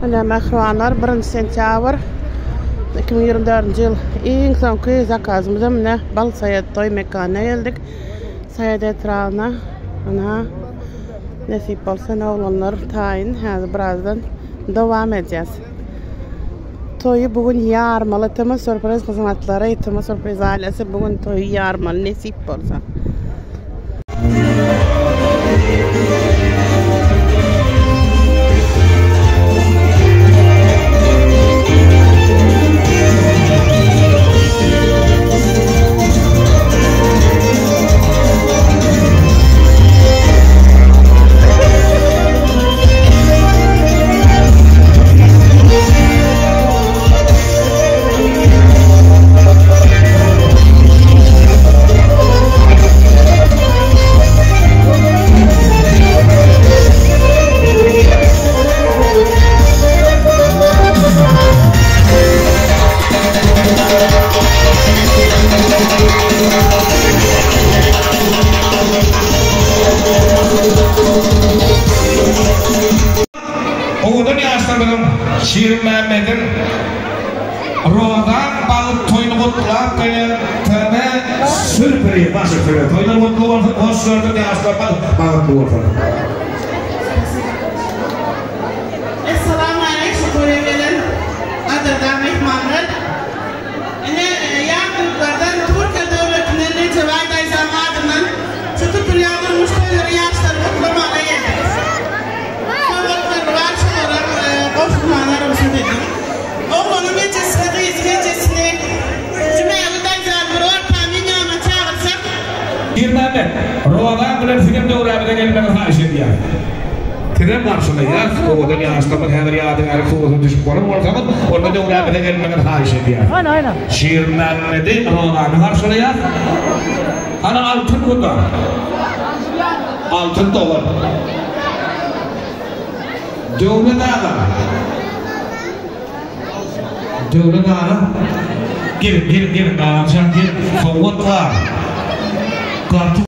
Ine mähribanlar, birinji sentýabr 2024-nji ýyl iň soňky zakazymyza mine Balsaýat toý mekanyna geldik. Saýat etrabyna. Ynha nesip bolsa ine oglanlar taýyn. Häzir birazdan dowam edýäs. Toýy bu gün ýarmaly TM Surprise hyzmatlary, TM Surprise ailesi bu gün toýy ýarmaly nesip bolsa. Owadan ýaşlarymyzyň Şirinmämmediň Rozan bagyt toýuny gutlap gelen TM Sürpriz baş üstüne toýlar gutly bolsun hoş gördük ýaşlarymyz bagtly bolsun. Essalamu aleýk şu toýa gelen gadyrdan myhmanlar. Ine ýatlyklardan Türkiýe döwletinden Rejebaý daýzaň adyndan şu tutulýan durmuş toýlary ýaşlary gutlamaga geldik. Sowgatlar bar şolaram goşulmagyna rugsat ediň. Oglanyň ejesini gyzyň ejesini Jümäli daýzany bir orta meň ýanyma çagyrsak. Pirmämmet, Rozan bilen sizem döwrämize gelmegiňizi haýyş edýäs. Sizem garşylaýas, owadan ýaşlarymyz häzir ýadygärlik surata düşüp bolan bolsaňyz, onda döwrämize gelmegiňizi haýyş edýäs. Şirmämmedi, Rozany garşylaýas. Hany Altyn guda? Altyn dogan. Döwlet aga. Döwlet aga. Geliň, geliň, geliň, agamjan, geliň. Sowgat bar. Gaty.